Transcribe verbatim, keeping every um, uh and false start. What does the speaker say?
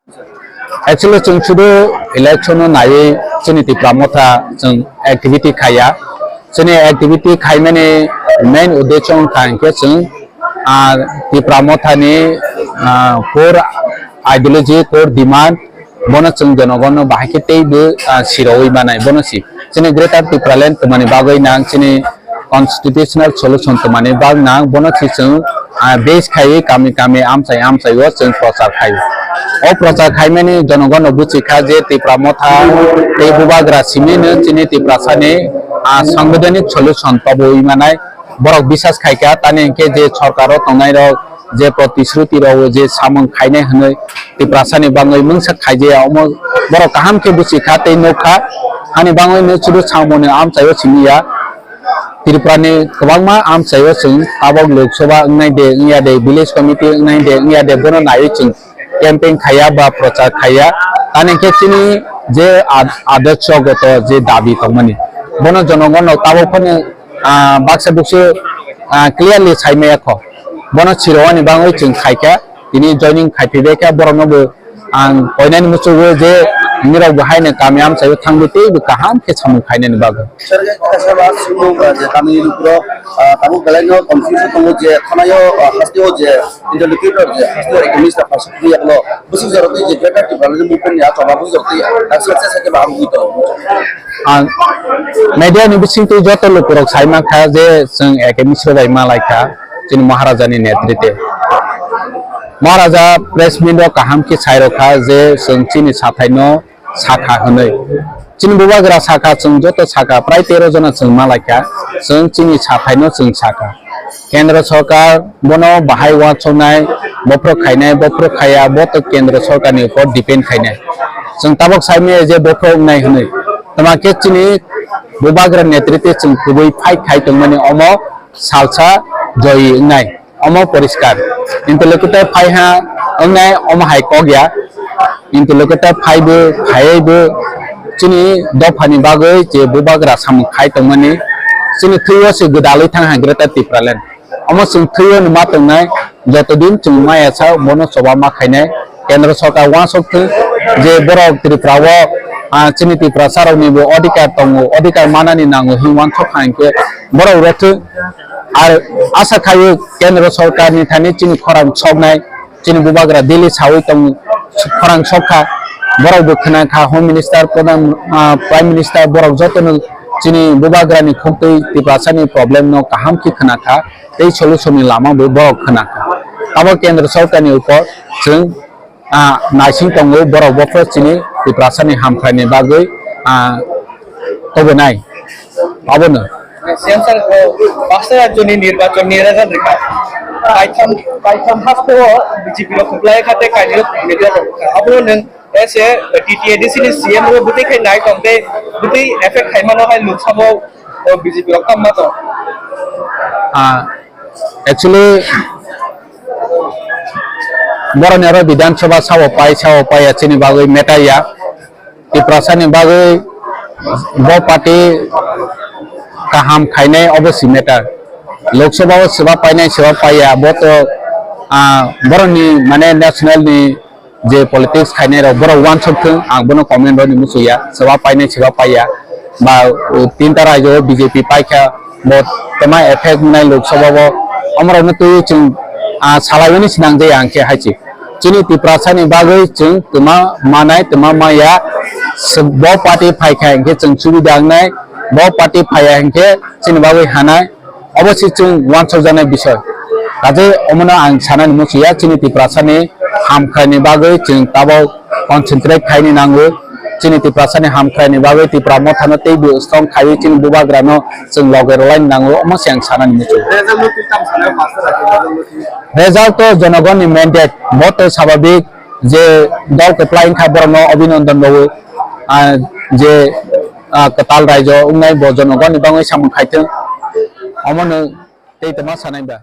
Actually, chwng sudu election no naiwi chini Tipra Motha chwng activity khaiya. Chini activity khaimani main uddesho wngkha hinkhe chwng, ah, Tipra Motha ni, ah, core ideology, core demand, bono chwng jonogon no bahai khe teibo, ah, sirowi manai, bono si. Chini Greater Tipraland twmani bagwi nang, chini constitutional solution twmani bag nang, bono si chwng, ah, base khaiwi kami kami amchai amchai o chwng prochar khai. O prochar khaimani jonogon no buchi kha je Tipra Motha tei bubagra simi no chini Tiprasa ni, ah, sangbidhanik solution tobo wi manai. Borok bisas khai kha, tani hinkhe je sorkar o tongnai rok je protishruti rok je samung khainai hwnwi Tiprasa ni bangwi mungsa khaijaya, omo borok kaham khe buchi kha tei nuk kha. Hani bangwi no sudu samung ni amchai o simi ya. Tripura ni kwbangma amchai o chwng tabok Lok Sabha wngnai de wngya de, village committee wngnai de wngya de, bono naiwi chwng campaign khaiya ba prochar khaiya. Tani hinkhe chini je ad-, adorshogoto je dabi tongmani, bono jonogon rok tabok phano, ah, baksa buksu, ah, clearly saimaya kho. Bono sirowani bangwi chwng khaikha, tini joining khaiphaibaikha, borokno bo ang koinani muchungo je nirok bo haino kami amchaio thangwi teibo kaham khe samung khainani bagwi. Sir, kaisa ba sumung, ah, je tamni lukurok, ah, tabuk belai no confuse tongo je thanaio, ah, hasteo je interlocutor je hasteo economist ta pasuk yakno bwswk jorok tei je Greater Tipraland movement ni achoma bwswk jorok tei, ah, success khe ba ang bui tongo. Ang media ni bisingtwi joto lukurok sai mankha je chwng economist rok bai malai kha, chini Maharaja ni netrite. Maharaja press meet o kaham khe sai rokha je chwng chini sathai no sakha hwnwi. Chini bubagra sakha, chwng joto sakha, prai tero jona chwng malaikha, chwng chini sathaino chwng sakha. Kendra sorkar bono bahai uansuknai, bophro khainai, bophro khaiya, bo to kendra sorkarni upor depend khainai. Chwng tabok saimaya je bophro wngnai hwnwi. Tama khe chini bubagra netrite chwng kubui fight khai tongmani omo salsa joyi wngnai. Omo poriskar. Interlocutor phai ha wngnai omo hai kok ya. Interlocutor phai bo, phaiwi bo chini dophani bagwi je bubagra samung khai tongmani chini thwiyo se gwdalwi thang ha Greater Tipraland. Omo chwng thwiyo no ma tongnai, joto din chwng maya sa bono choba ma khainai. Kendra sorkar uansuk thung je borok Tripura o, ah, chini Tiprasa rokni bo odhikar tongo, odhikar manani nango hwnwi uansuk kha hinkhe borok rw thung. Ar asa khaio kendra sorkar ni thani chini khorang soknai, chini bubagra Delhi sawi tong khorang sokha, borok bo khna kha, Home Minister, Pradhan, ah, Prime Minister, borok jotono chini bubagra ni khuktwi Tiprasa ni problem no kaham khe khna kha, tei solution ni lama bo borok khna kha. Abo kendra sorkar ni upor chwng ah, naising tongo borok bophro chini Tiprasani hamkrai ni bagwi, ah, tobonai. Abono. C M sir, o, pasta rajyoni nirbachon ni result rikha. Paitham, paitham haste o B J P rok kwplai kha tei kainwi rok media rok rikha. Abono nwng as a T T A D C ni C M rok bwtwi khai nai tong tei bwtwi effect khai mano hai Lok Sabha o B J P rok tamo tong. Ah, actually, boroni oro Bidhan Sabha sao pai, sao pai ya chini bagwi matter ya. Tiprasa ni bagwi bo party kaham khainai obo si matter. Lok Sabha o seba painai seba paiya, bo to, ah, boroni mane national ni je politics khainai rok borok uansuk thung, ang bono comment rwni muchung ya, seba painai seba paiya, ba, uh, tinta rajyo o B J P paikha, bo tama effect wngnai Lok Sabha o, omorokno twiwi chwng, ah, salaiwi sinang je ang khe hai se. Chini Tiprasa ni bagwi chwng tama manai, tama maya, se-, bo party phaikha hinkhe chwng subida wngnai, bo party phaiya hinkhe chini bagwi hanai, Obo se chwng uansukjaknai bisoi. Kaje omono ang sanani muchung ya, chini Tiprasani hamkraini bagwi chwng tabok concentrate khaini nango. Chini Tiprasani hamkraini bagwi Tipra Mothano teibo strong khaiwi chini bubagrano chwng loge rwlaini nango, omo se ang sanani muchung. Result o jonogonni mandate, bo to sababik je dol kwplai wngkha borokno obhinondon rwo, ah, je, ah, kwtal raijo wngnai bo jonogonni bagwi samung khaithwng. Omono tei tama sanai ba?